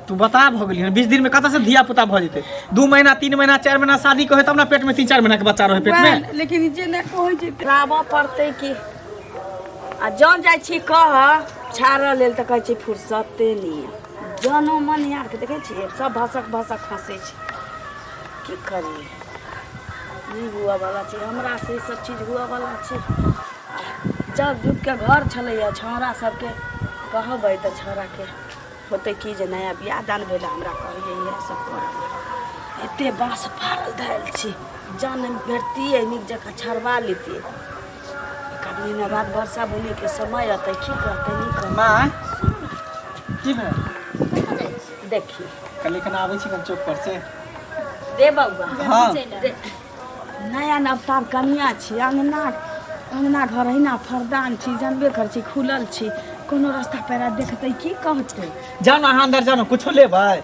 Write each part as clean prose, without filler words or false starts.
तू बता भऽ गेली हन 20 दिन में कतऽ से धिया पुता भऽ जेतै? 2 महीना, 3 महीना, 4 महीना शादी के होय तब ने पेट में 3-4 महीना के बच्चा रहे पेट में। वएह, लेकिन जे नहि कहै छै। लाबऽ पड़तै की? आ जौन जाइ छी कह छाड़ऽ लेल तऽ कहै छै फुर्सते नहि यऽ। जनो मन यारके देखै छियै, सब भसक भसक खसै छै। की करियै? नहि हुअवला छै हमरा से ई सब चीज हुअवला छै। जग जुगके घर छलैए। छौड़ा सबके कहबै तऽ छौड़ाके होतै की जे नया बियाह दान भेल, हमरा कहैए इएह सब करऽ। एते बाँस फाड़ल धयल छी, जन भेटतियै, नीक जकाँ छड़बा लेतियै। एक आध महीना बाद वर्षा बुनीके समय अतै। की करतै, नहि करतै? माँ, की भेल? देखी। कल एखन आबै छी हम चौक पर से। रे बौआ। हाँ। रे, नया नवतार कनिया छी, अङ्गना अङ्गना घर अहिना फरदान छी, जानबे करै छी, खुलल छी। कोनो रास्ता पैरा देखतै, की कहतै? जाउ ने अहाँ अंदर जाउ ने, कुछो लेबै?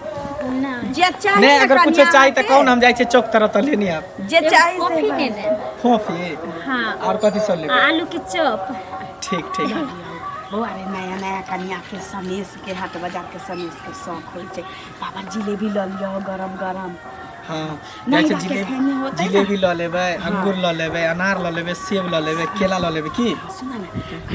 नहि। जे चाही नहि ने अगर कुछो कनिया चाही तऽ के, कहू ने, हम जाइ छियै चौक तरफ तऽ लेने आयब। जे चाही से कॉफी नेने। फोफी? हाँ। आओर कथी सब आ लेबै? आलू के चॉप। ठीक ठीक। बौआ रे, नया नया कनिया के सनेस के, हाट बाजार के सनेस के शौक होइ छै। बाबा, जिलेबी लऽ लिअ गरम गरम। हाँ, जाइ नहि छै। राखे जिलेबी खेने होतै ने। जिलेबी लऽ लेबै, अंगूर लऽ लेबै, अनार लऽ लेबै, सेब लऽ लेबै, केला लऽ लेबै की? सुन ने,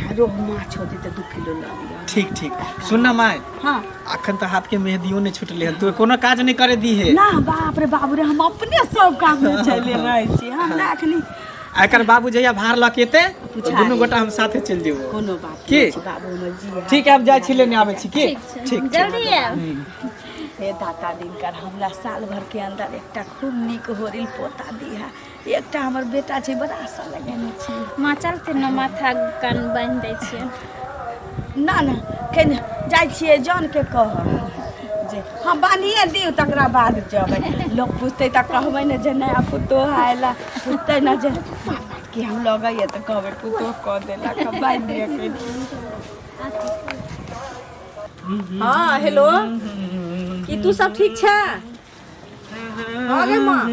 आ रोहु माछ होतै तऽ 2 किलो लऽ लिअ। ठीक ठीक। सुन ना माय। हाँ। अखन तऽ हाथ के मेहदियो नहि छुटलै हन, तू कोनो काज नहि करे दी है। ना, बाप रे बाबू रे, हम अपने सब काम में चले रहै छी। हमरा अखनी आ एकर बाबू जहिया भार लऽ के एतै, पुछा दुनू रे। गोटा हम साथे चलि जेबो। कोनो बात की? नहि छै बाबू हमर जी। ठीक है, आब जाइ छी, लेने आबै छी की? ठीक छै। ठीक ठीक। जल्दी आयब। हे दाता दिनकर, हमरा साल भर के अंदर एकटा खूब नीक होरिल पोता दिहा। एकटा हमर बेटा छै, बड़ा आशा लगेने छी। माँ, चलते ने, माथा कान बान्हि दै छियै। ना ना, केने जाइ छियै? जनके कह जे हँ बान्हिए दियौ, तकरा बाद जेबै। लोक पुछतै तऽ कहबै ने जे नया पुतोह आयला। पुछतै ने जे कि हम लगैए, तऽ कहबै पुतोह कऽ देलक, बान्हि दिअ कनि। हाँ, हेलो, की तू सब ठीक छै? हाँ गे माँ,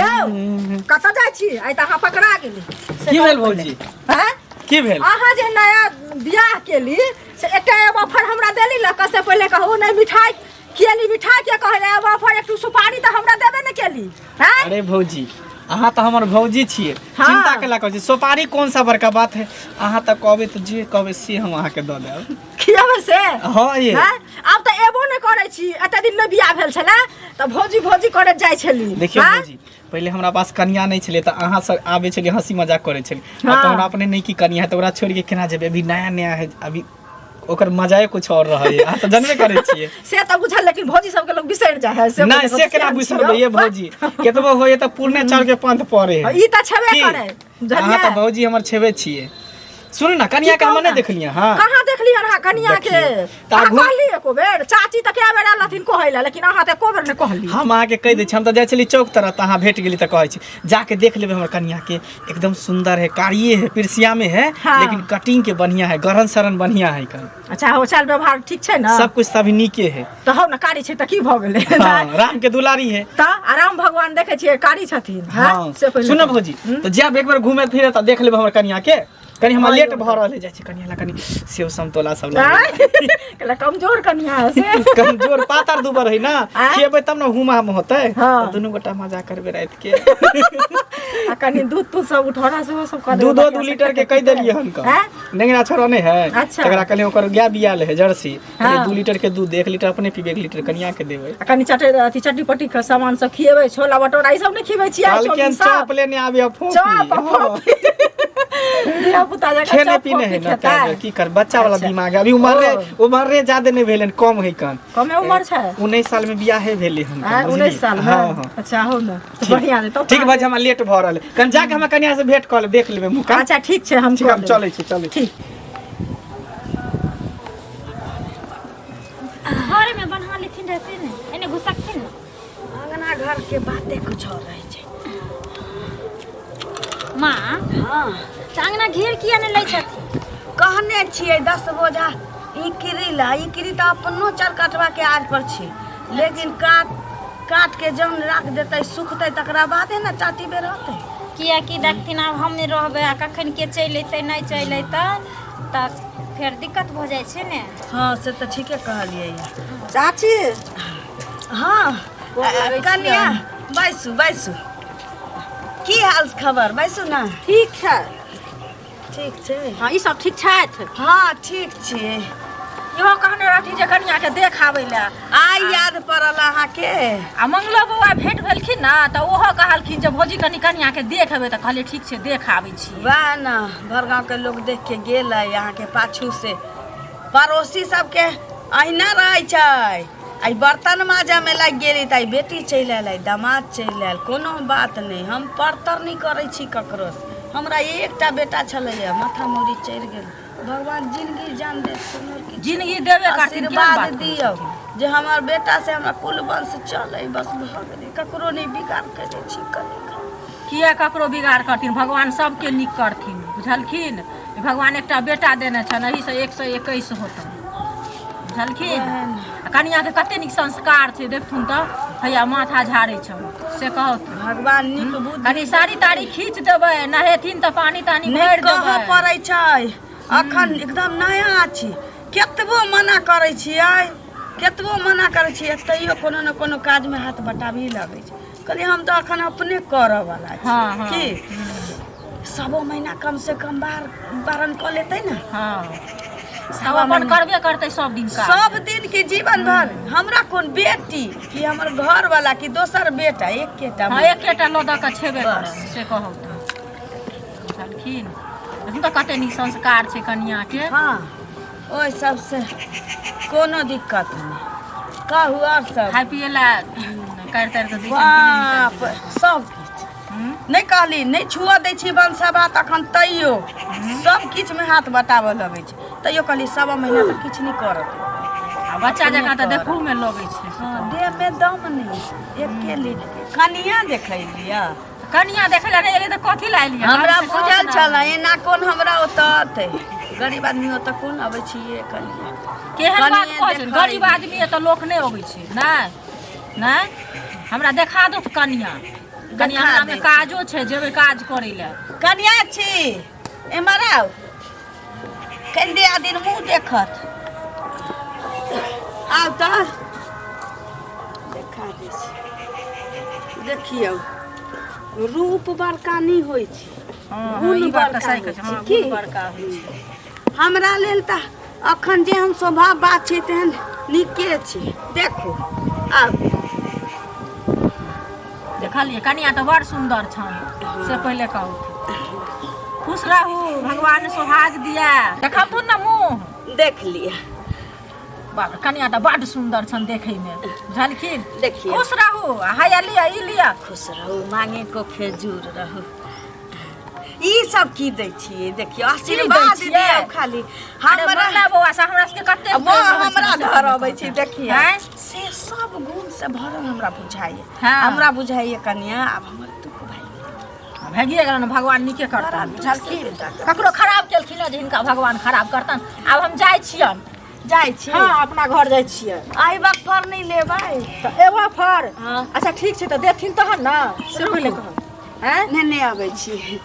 यौ कतऽ जाइ छी? आइ तऽ अहाँ पकड़ा गेली से। की कहू भेल पहिले। भौजी? हैं? की भेल? अहाँ जे नया बियाह केली से एकटा एगो ऑफर हमरा देली लऽ से पहिले कहू। नहि मिठाई केली, मिठाई के कहै एगो ऑफर, एकटू सुपारी तऽ हमरा देबे नहि केली हैं? अरे भौजी, अहाँ तऽ हमर भौजी छियै। हाँ। चिंता केला कहै छी? सुपारी कौन सा बड़का बात है? अहाँ तऽ कहबै तऽ जे कहबै से हम अहाँके दऽ देब। खियाबै से? हाँ ये। हैं? आब तऽ एबो नहि करै छी। एते दिन नहि बियाह भेल छलै तऽ भौजी भौजी करैत जाइ छली। देखियौ हैं? भौजी, पहिले हमरा पास कनिया नहि छलै तऽ अहाँ सब आबै छलियै, हंसी मजाक करै छलियै। आब हाँ। तऽ हमरा अपने नहि की कनिया है, तऽ ओकरा छोड़ि के केना जेबै? अभी नया नया है, अभी ओकर मजाए कुछ और रहै है। अहाँ तऽ जानबे करै छियै। से तऽ बुझल, लेकिन भौजी सबके लोग बिसरि जाइ है से। नहि, से केना बिसरबै ये भौजी? केतबो होइए तऽ पुरने चाउर के पंथ पड़े है। ई तऽ छेबे की? करे। अहाँ तऽ भौजी हमर छेबे छियै। सुनू ने, कनिया के हम नहि देखलियै। हाँ। कहाँ देखली अहाँ कनिया के? देखियौ। तऽ अहाँ आगू- कहली एको बेर? चाची तऽ कए बेर आयल रहथिन कहै लए, लेकिन अहाँ तऽ एको बेर नहि कहली। हम अहाँके कहि दै छी, हम तऽ जाइ छली चौक तरफ तऽ अहाँ भेट गेली, तऽ कहै छी जाके देख लेबै हमर कनिया के। एकदम सुंदर है, कारिये है, पिरसिया में है। हाँ। लेकिन कटिंग के बढ़िया है, गरन सरन बढ़िया है कन। अच्छा हो, चाल व्यवहार ठीक छै ने? सब कुछ अभी नीके है। तऽ हौ ने, कारी छै तऽ की भऽ गेलै? हाँ, राम के दुलारी है। तऽ आराम भगवान देखै छियै, कारी छथिन। हाँ, हाँ। से पहिले सुनो कहू। भौजी, तऽ जायब एक बेर घूमे फिरे तऽ देख लेबै हमर कनिया के। कनि हमरा लेट भऽ रहल है, जाइ छी कनिया ला कनि सेब समतोला सब ला। आँय? कहला कमजोर कनिया है से। कमजोर पातर दुबर है ना। आँय? खिएबै तब ने हुमा में होतै। हाँ। तऽ दुनू गोटा मजा करबै राति के। आ कनि दूध तूध सब उठौना सेहो सब कऽ देबै। दूधो बढ़िआँ दू से लीटर के खेतै कहि देलियै हन आँय? नेंगरा छोड़ा नहि है। अच्छा। तकरा कहलियै, ओकर गाय बियाल है जर्सी। कहलियै, हाँ। 2 लीटर के दूध, 1 लीटर अपने पीबै, 1 लीटर कनिया के देबै। आ कनि चटे अथी चटनी पट्टी के सामान सब खिएबै। छोला भटोरा ई सब नहि खिएबै छियै? कहलकै चाउमीन सब? चॉप लेने आबि फोफी। चॉप आ फोफी। धिया पुता जकाँ खेने चॉप पीने फोफी है ना। खेतै। तें की कर, बच्चा वाला अच्छा। दिमाग है। अभी उमर ओ। उमर ज्यादा नहीं भेलन, कम है कन। कमे उमर छै? 19 साल में बियाहे भेलै हन। आँय, 19 साल में? हाँ हाँ। अच्छा हो ने, तऽ बढ़िआँ छै तब। ठीक भाई, हमरा लेट भऽ रहल है, कनि जाके हमरा कनिया से भेंट कऽ लेब, देख लेबै मुँह अच्छा ठीक छै, हम ठीक, कऽ हम लेबै। चलै छी, चलै छी। ठीक। घरमे बन्हा लेथिन रहै से ने, एने घुसकथिन ने। अंगना घर के बाते कुछ और रहै छै। माँ। हाँ। तऽ अङ्गना घेर किया नहि लै छथिन? कहने छियै 10 बोझा इकरी ला। इकरी तऽ अपनो चार काटवा के आड़ पर छै, लेकिन काट काट के जौन राख देतै, सुखतै, तकरा बादे ने टाटी बेर होतै। कियाकि देखथिन, आब हम नहि रहबै आ कखन के चलि अयतै, नहि चलि अयतै तऽ फेर दिक्कत भऽ जाइ छै ने। हँ, से तऽ ठीके कहलियै। चाची। हाँ कन्या बैसू बैसू, की हाल खबर? बैसू ना। ठीक छै। ठीक छै। हाँ ई सब ठीक छथि? हाँ ठीक छियै। इहो कहने रहथिन जे कनिया के देख आबै लए। आइ याद पड़ल अहाँके? आ मंगलो बौआ भेंट भेलखिन ने तऽ ओहो कहलखिन जे भौजी कनि कनिया के देख एबै, तऽ कहलियै ठीक छै देख आबै छी। वएह ने, भर गाँव के लोग देख के गेल है अहाँके पाछू से। पड़ोसी सबके अहिना रहै छै, आइ बर्तन माजऽमे लागि गेली तऽ आइ बेटी चलि आयल, आइ दामाद चलि आयल। कोनो बात नहि, हम परतर नहि करै छी ककरोसँ। हमरा एकटा बेटा छलैए, माथा मौरी चढ़ि गेल। भगवान जिंदगी जान दे, कोनो किछु जिंदगी देबे करथिन, केहन आशीर्वाद बात करै दियौ छथिन? जे हमर बेटा से हमरा कुल वंश चलै, बस भऽ गेलै। ककरो नहि बिगाड़ करै छी कनि। किया ककरो बिगाड़ करथिन? भगवान सबके नीक करथिन, बुझलखिन? भगवान एकटा बेटा देने छनि, एहिसँ 121 होतनि, बुझलखिन? आ कनियाके कते नीक संस्कार छै, देखथुन तऽ हैया माथा झाड़ै छनि, से कहू तऽ। भगवान नीक बुद्धि कनि साड़ी ताड़ी खींच देबै, नहेथिन तऽ पानि तानि नहि भरि कहऽ देबै। पड़ै छै, अखन एकदम नया छी, केतबो मना करै छियै, केतबो मना करै छियै तैयो कोनो ने कोनो काजमे हाथ बटाबही लगै छै। कहलियै हम तऽ अखन अपने करऽ वाला छी। हाँ, हाँ। की सवो महीना कम से कम बार बारन कऽ लेतै ने। हाँ, सब अपन करबे करतै सब दिन काज। सब दिन के जीवन भर हमरा कोन बेटी कि हमर घर वाला कि दोसर बेटा, एकेटा। हाँ, एकेटा लऽ दऽ कऽ छेबे करब, से कहू तऽ। बुझलखिन? देखू तऽ कते नीक संस्कार छै कनियाके। हाँ, ओहि सबसे कोनो दिक्कत नहि। कहू आओर सब? खाय पिए लए काटि तारि कऽ दै छनि कि नहि? बाप, सब किछु। नहि कहली नहि छुअ दै छी बनसबा तखन, तैयो सब किछुमे हाथ बटाबऽ लगै छै। तैयो कहली सवा महीना तऽ किछु नहि करत। आ बच्चा जकाँ तऽ देखूमे लगै छै। देहमे दम नहि। एके लीख कनिया देखै लिअ। कनिया देखै लए नहि एलियै तऽ कथी लए एलियै? हमरा से कहू बुझल ने। छल एना कोन हमरा ओतऽ अतै, गरीब आदमी ओतऽ कोन अबै छियै कनिया। केहन बात कनिये कहै छै? देखै। गरीब आदमी एतऽ लोक नहि अबै छै। नहि नहि, हमरा देखा दो तऽ कनिया, कनि देखा अंगनामे दै छी। काजो छै, जेबै काज करै लए। कनिया छी, एम्हर आउ कनि, दिया दिन मुँह देखत। आउ तऽ देखा दै छी। देखियौ, रूप बड़का नहि होइ छै, हँ, गुण ई बात तऽ बड़का सही होइ कहै छै। छै। हँ, की? गुण बड़का होइ छै। हमरा लेल तऽ अखन जेहन स्वभाव बात छै तेहन नीके छै। देखू आब। देखलियै, कनिया तऽ बड़ सुन्दर छनि, से पहिले कहू। खुश रहू, भगवान सोहाग दिया। देखबथुन ने मुँह? देख लिअ। बाप रे, कनिया तऽ बड्ड सुन्दर छनि देखैमे, बुझलखिन? देखियौ। खुश रहू। आ हैया लिअ, ई लिअ। खुश रहू, मांगे को खेजूर रहू। ई सब की दै छियै? देखियौ, आशीर्वाद छियै? दियौ खाली। अरे हमरा मंगला बौआ से हमरा सबके कते वो प्रेम रहै छै हमरा से घर अबै छी, देखियौ। आँय? से सब गुण से भरल हमरा बुझाइए। हाँ। हमरा बुझाइए कनिया, आब हमर दुख भाई भागिए गेलनि, भगवान नीके बड़ा करतन, दुख से बुझलखिन? बेटा के। ककरो खराब केलखिन ने जे हिनका भगवान खराब करतन। आब हम जाइ छियनि। जाइ छी? हँ, अपना घर जाइ छियै। आइ बाप फर नहि लेबै? तऽ एबऽ फर? हाँ। अच्छा ठीक छै, तऽ देथिन तहन ने, से पहिले कहू। आँय? नहि नहि, अबै छी।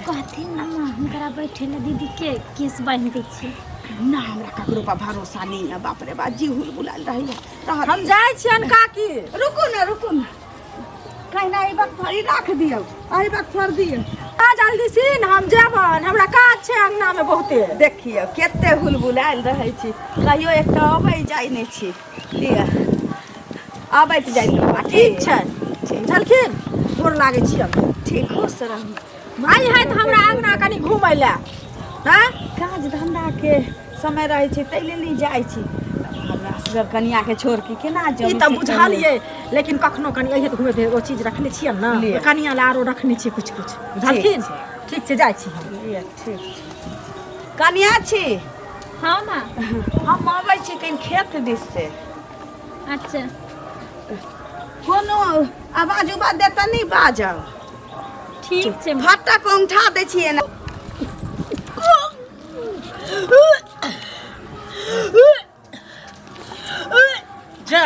कहथिन ने माँ हुनकरा बैठे लए, दीदी के केस बान्हि दै छियै। ना, हमरा ककरो पर भरोसा नहीं है। बाप रे बाप, जी हुल बुलाल रहैया रहत। हम जाइ छियनि काकी। रुकू ने, रुकू ने। कहना एहि वक्त फरी राख दियौ, एहि वक्त फर दियौ। आ जल्दी सीन, हम जेबन, हमरा काज छै अंगना में बहुते। देखियौ कते हुलबुलायल रहै छी, कहियो एकटा अबै जाइ नहि छी। लिअ, अबैत जाइ। ठीक छै, बुझलखिन? गोर लागै छियनि। ठीक, खुश रहू। आई है तऽ हमरा अंगना कनि घुमै लए। हँ। काज धंधाके समय रहै छै, ताहि लेल नहि जाइ छी। हमरा असगर कनियाके छोड़ के केना जाउ? ई तऽ बुझलियै, लेकिन कखनो कनि अइहे तऽ घुमै फिरै। ओ चीज रखने छियै ने? लिअ। कनिया लए आरो रखने छियै कुछ कुछ, बुझलखिन? ठीक छै, जाइ छी हम। लिअ, ठीक छै। कनिया छी। हाँ माँ। हम अबै छी कनि खेत दिस से। अच्छा। कोनो आवाज उवाज देत तऽ नहि बाजब। ठीक छै माँ। फटक उठा दै छियै ने। जा,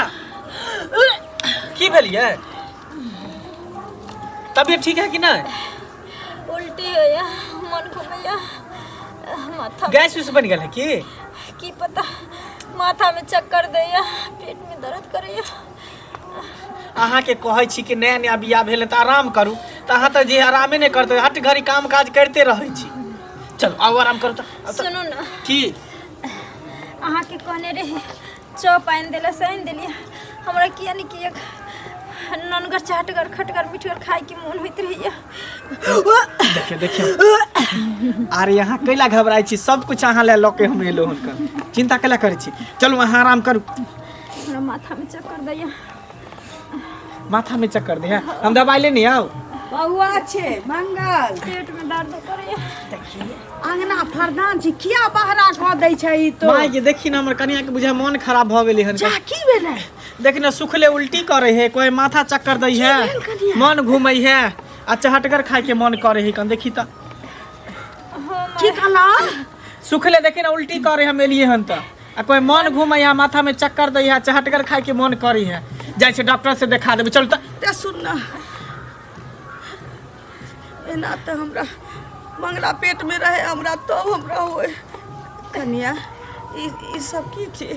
की भेल ये? तबियत ठीक है कि नहीं? उल्टी होया, मन घुमैया, माथा। गैस उस बन गेल है की? की पता, माथा में चक्कर दैया, पेट में दर्द करैया। अहाँके कहै छी कि नया नया बियाह भेल तऽ आराम करू, तऽ अहाँ तऽ जे आरामे नहि करतै, हट घड़ी काम काज करिते रहै छी। चलू आउ आराम करू तऽ। सुनू ना। की? अहाँके कहने रही चॉप आनि देला से आनि देलियै। हमरा किया नहि किया ननगर चाटगर खटगर मिठगर खाइके मोन होइत रहैया। देखियौ देखियौ, अरे अहाँ कैला घबराइ छी? सब कुछ अहाँ लए लऽ के हम एलहुँ हुनकर, चिंता कैला करै छी? चलू अहाँ आराम करू। हमरा माथामे चक्कर दैया। माथामे चक्कर दैया? हम दबाइ लेने आउ। बौआ छै मंगल, पेट में दर्द करैया। देखिए अंगना फरदान छी, किया बहरा कऽ दै छै ई तो? माय के देखी ना, हमर कनिया के बुझा मन खराब भऽ गेलै हन। जा की भेलै? देख ना, सुखले उल्टी करे है, कोई माथा चक्कर दै है, मन घूमै है आ चहटगर खाय के मन करे है। कन देखी तऽ। की कहला? सुखले देखी ना उल्टी करे हम एलिए हन तऽ, आ कोई मन घूमै है, माथा में चक्कर दै है, चहटगर खाय के मन करे है। जाइ छै डॉक्टर से देखा देबै, चल तऽ। ते सुन ना, एना तऽ हमरा मंगला पेट में रहे हमरा तब हमरा होए। कनिया ई सब की छै?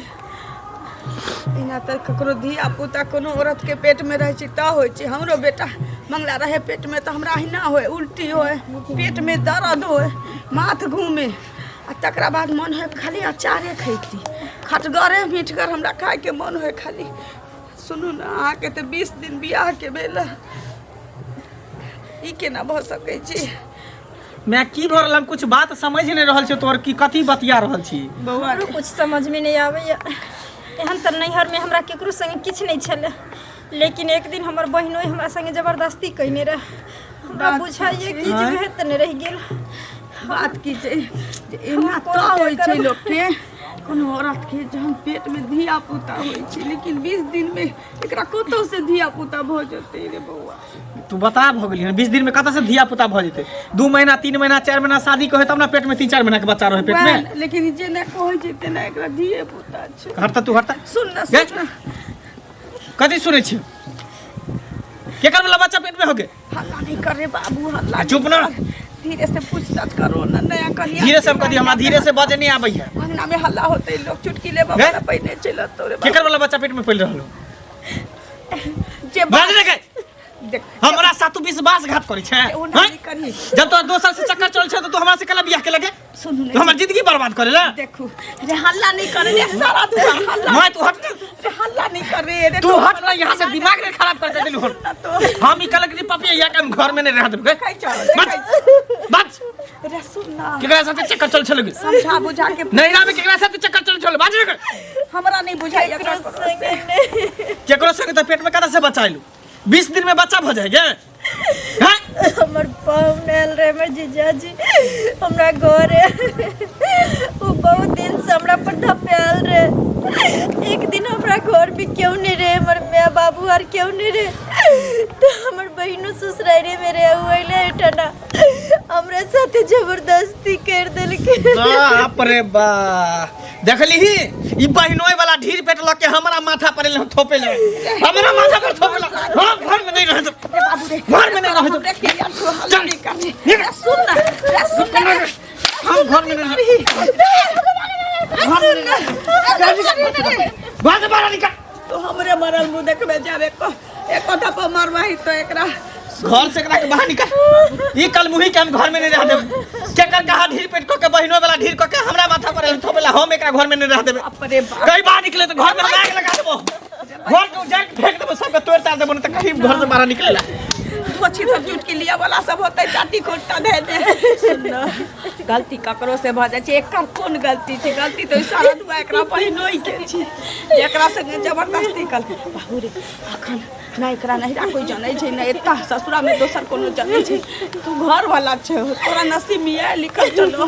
एना तऽ ककरो धिया पुता कोनो औरत के पेट में रहै छै तऽ होइ छै। हमरो बेटा मंगला रहे पेट में तऽ हमरा अहिना होए, उल्टी होए, पेट में दर्द होए, माथ घूमे, आ तकरा बाद मन होए खाली अचारे खैती, खटगरे मीठगर हमरा खायके मन होए खाली। सुनू ने, अहाँके तऽ 20 दिन बियाहके भेल, ई केना भऽ सकै छै? मैं की भऽ रहल, हम कुछ बात समझ नहि रहल छी तोहर, की कथी बतिया रहल छी? बौआ हमरो कुछ समझ में नहीं आबैया। एहन तऽ नैहरमे हमरा केकरो संगे किछु नहि छलै, लेकिन एक दिन हमर बहिनोइ हमरा संगे जबरदस्ती कयने रहे। हमरा बुझाइए कि जे वएह तऽ नहि रहि गेल। बात की छै जे एना तऽ होइ छै लोकके, कोनो औरत के जहन पेट में धिया पुता होइ छै, लेकिन 20 दिन में एकरा कतौ से धिया पुता भऽ जेतै रे बौआ? तू बता भऽ गेली हन, 20 दिन में कतऽ से धिया पुता भऽ जेतै? 2 महीना 3 महीना 4 महीना शादी के होय तब ना पेट में 3-4 महीना के बच्चा रहे पेट में। लेकिन जे ना कहै छै तेना एकरा धिये पुता छै। हट तऽ तू, हट तऽ। सुन ना, सुन ना। कथी सुनै छी? केकर वाला बच्चा पेट में हो गए? हल्ला नहीं कर रे बाबू, हल्ला। चुप ना। धीरे से पूछताछ करो ना, नया कनिया। धीरे से हम कथी, हमरा धीरे से बजे नहीं आबै है। अंगना में हल्ला होते लोग चुटकी ले बाबा पहिने चलत रे। केकर वाला बच्चा पेट में पल रहल हो? जे बाज रे गए। देख हमरा साथ तू विश्वासघात करै छै? ओ नहीं करी। जब तोरा दोसर से चक्कर चल छै तो तू हमरा से कला बियाह के लगे? सुनू तू हमर जिंदगी बर्बाद करे ला? देखू रे, हल्ला नहीं करे रे, सारा दुआ हल्ला। मैं तू हट ना। रे हल्ला नहीं करे रे, तू हट ना यहाँ से, दिमाग नहीं खराब कर देलू हन। हम ई कलक नी पपिया या के हम घर में नहीं रह देब। खाइ चल। बच बच रे सुन ना, केकरा साथे चक्कर चल छल? समझा बुझा के नैरा में केकरा साथे चक्कर चल छल? बाज रे। हमरा नहीं बुझाइया केकरो से। केकरो संगे तो पेट में कता से बचाइलू? 20 दिन में बच्चा भ जाएगे? हैं? हमर पाहुन आयल रहे, हमर जीजाजी हमरा घरे। ओ बहुत दिन से हमरा पर धपायल रहे। एक दिन हमरा घर में केओ नहीं रहे, हमर माय बाबू आर केओ नहीं रहे, तो हमर बहिनो ससुरारे में रहे। उ अइले एहिठना हमरा साथे जबरदस्ती कर देलकै। बाप रे बा, देखली ही ई बहिनोई वाला ढीर पेट लग के हमरा माथा पर एले थोपे ले, हमरा माथा पर थोपे ले। हम घर में नहीं रह देब, घर में नहीं रह देब। देख यार, तू हल्ला नहीं कर रे। सुन ना रे, सुन ना, हम घर में नहीं रह, घर में नहीं रह। घर से बाहर निकल। तो हमरे मरल मुंह देखबे जाबे को एक कथा पर मरवाही तो एकरा घर से एकरा के बाहर निकल। ई कल मुही के हम घर में नहीं रह देब। केकर कहा ढीर पेट क के बहिनो वाला ढीर क के हमरा माथा पर थोपेला, हम एकरा घर में नहीं रह देब। अपने बाप कहीं बाहर निकले तो घर में हम आग लगा देबो, घर के उजाड़ के फेंक देबो, सबके तोड़ ताड़ देबो, नहीं तो कहीं घर से बाहर निकलेला। अच्छी सब चुटकी लिया वाला सब होते चाटी खोटा दे दे। सुन ना, गलती ककरो से भऽ जाइ छै, एकर कोन गलती छै? गलती तऽ सारा दुआ एकरा बहिनोइ के छै, एकरा संगे जबरदस्ती कल। बाबू रे, अखन ना एकरा नहिरा कोइ जनै छै, ना एता ससुरा में दोसर कोनो जनै छै। तू घर वाला छै, तोरा नसीब में इएह लिखल चलो।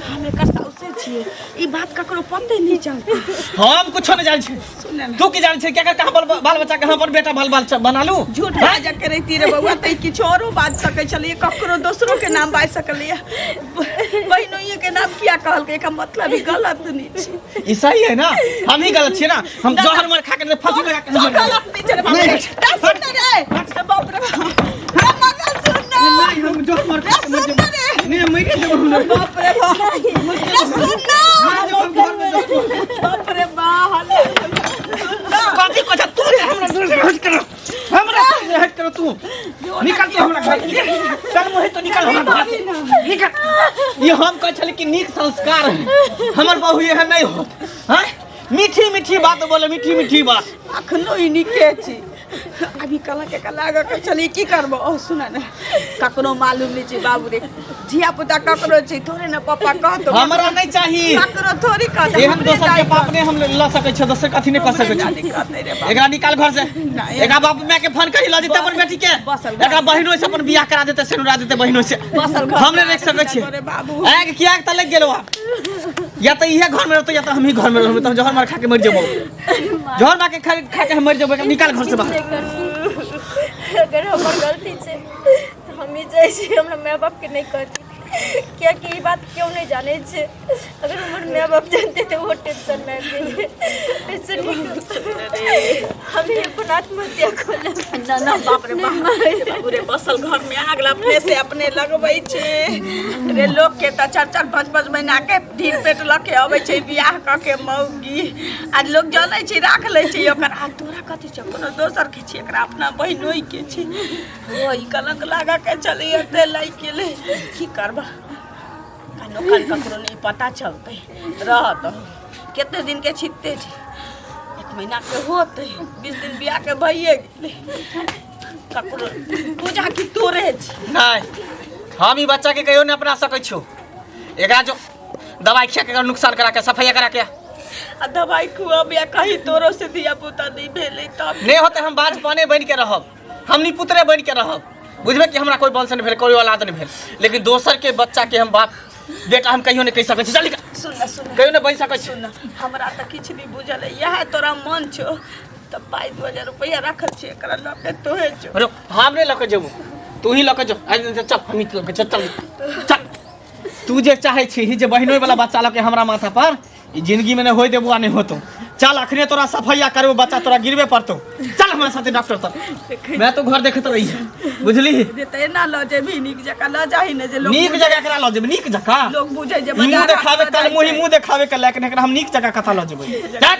हम एकर साउसे छियै, ई बात ककरो पते नहीं चलतै। हम कुछो नहीं जानै छी। सुन ना, तू की जानै छी केकर कहाँ बाल बाल बच्चा कहाँ पर बेटा बाल बाल बना लू? झूठ बाजऽ के रहिती रे बौआ तऽ किछु औरो बाजि सकै छलियै, ककरो दोसरो के नाम बाजि सकलियै, बहिनोइए के नाम किया कहलकै? एकर मतलब ई गलत नहि छै। ई सही है ना? हम ही गलत छियै ना? हम जहर मर खा के फांसी लगा के तू गलत नहीं छै रे बाप रे। रे सुन ना रे, रे बाप रे बाप। रे मगन सुन ना। नहीं, हम जहर मर खा के मर सुन ना रे। नहीं, मरे देबो हम। बाप रे बाप। रे सुन ना। घर में बाप रे बाप। तू निकल तू हमरा घर से। चल मुहे तो निकल हमरा घर से निकल। ये हम कहै छली कि नीक संस्कार है, हमर बहू एहन नहीं होत। हैं, मीठी मीठी बात बोले, मीठी मीठी बात। अखनो ई नीके छी। अभी कला के कला आगा के चली की करबो। ओ सुन ने, ककरो मालूम नहीं छै बाबू रे, धिया पुता ककरो छै थोड़े ने पप्पा कहतो। हमरा नहीं चाही ककरो थोड़ी कहतो। एहन दोसर के बाप ने हम ल सकै छै, दोसर के अथी नहीं कर सकै छै। एकरा निकाल घर से। एकरा बाप माय के फोन करी ल जेतै अपन बेटी के, एकरा बहिनो से अपन बियाह करा देतै, सेनुरा देतै बहिनो से। हम नहीं रख सकै छियै। आग किया त लग गेलो आप, या त इहे घर में रहतो या त हम ही घर में रहबो, त हम जहर मार खा के मर जेबो, जहर मार के खा खा के हम मर जेबो। एकरा निकाल घर से बाहर। अगर हमर गलती छै तऽ हम ही जाइ छी, हमरा माय बापके नहि कहती, कियाकि ई बात केओ नहि जानै छै। अगर हमर माय बाप जानते तऽ ओहो टेंशनमे आबि गेलै। एहिसँ नीक हम ही अपन आत्महत्या कऽ लेब। ना ना, बाप रे बाप, बाबू रे, बसल घर में आग अपने से अपने लगबै छै रे। लोक के तऽ चार चार पाँच पाँच महीना के ढीर पेट लऽ के अबै छै बियाह कऽ के मौगी, आ लोक जनै छै राख लै छै ओकर। आ तोरा कथी छौ? कोनो दोसर के छै, एकरा अपना बहिनोइ के छै। ओ ई कलंक लगा के चली एते लागि गेलै, की करबा? कानो कान ककरो नहि पता चलतै। रहत कते दिन के छिटते छै, एक महीना के होतै, 20 दिन बियाह के भइए गेलै। ककरो पूजा की तोरे छै? नहीं, हम ई बच्चा के कहियो नहीं अपना सकै छियो। एकरा जो दवाई खिया के एकरा नुकसान करा के सफाइया करा के आ दवाई खुआब या कहीं तोरो से धिया पुता नहीं भेलै तब नहीं होते। हम बाजपने बन के रहब, हम निपुत्रे बन के रहब, बुझबे कि हमरा कोई वंश नहीं भेल, कोई औलाद नहीं भेल, लेकिन दोसर के बच्चा के हम बाप बेटा हम कहियो नहीं कहि सकै छी। चल निकल। सुन ना, सुन। कहियो नहीं बनि सकै छी। सुन ना, हमरा तऽ किछु नहि बुझल है। इएह तोरा मन छौ तऽ पाइ 2000 रुपैआ राखल छै, एकरा लऽ के तोहे जो। रुक, हम नहीं लऽ के जेबो, तू ही लऽ के जो। आज चल, हम ही लऽ के चल, चल चल। तू जे चाहे छी जे बहिनोइ वाला बच्चा लऽ के हमरा माथा पर, ई जिंदगी में नहीं होय देबो आ नहीं होतो। चल, अखने तोरा सफैया करबो, बच्चा तोरा गिरबे पड़तो। चल हमरा साथे डॉक्टर तक, मैं तो घर देखत रही, बुझली? जे तऽ एना लऽ जेबही, नीक जकाँ लऽ जाही ने जे लोक नीक जगह एकरा लऽ जेबै, नीक जकाँ लोक बुझै जे ई मुँह बाजार देखाबे हाट कल लऽ मुँही जाइ मुँह देखाबे के लायक नहीं। एकरा हम नीक जगह कथा लऽ जेबै? चल,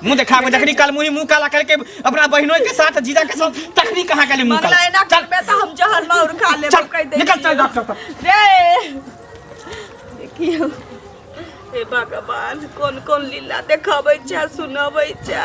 मुँह देखाबे जखनी कल मुँही मुँह काला करके अपना बहिनोइ के साथ जीजा के साथ, तखनी कहाँ गेली मुँह मंगला काला? एना चल करबे तऽ हम जहर माउर खा लेब। चल कहि दै निकल, चल छियौ। डॉक्टर तक रे देखियौ, हे भगवान, कोन कोन लीला देखाबै छै सुनाबै छै।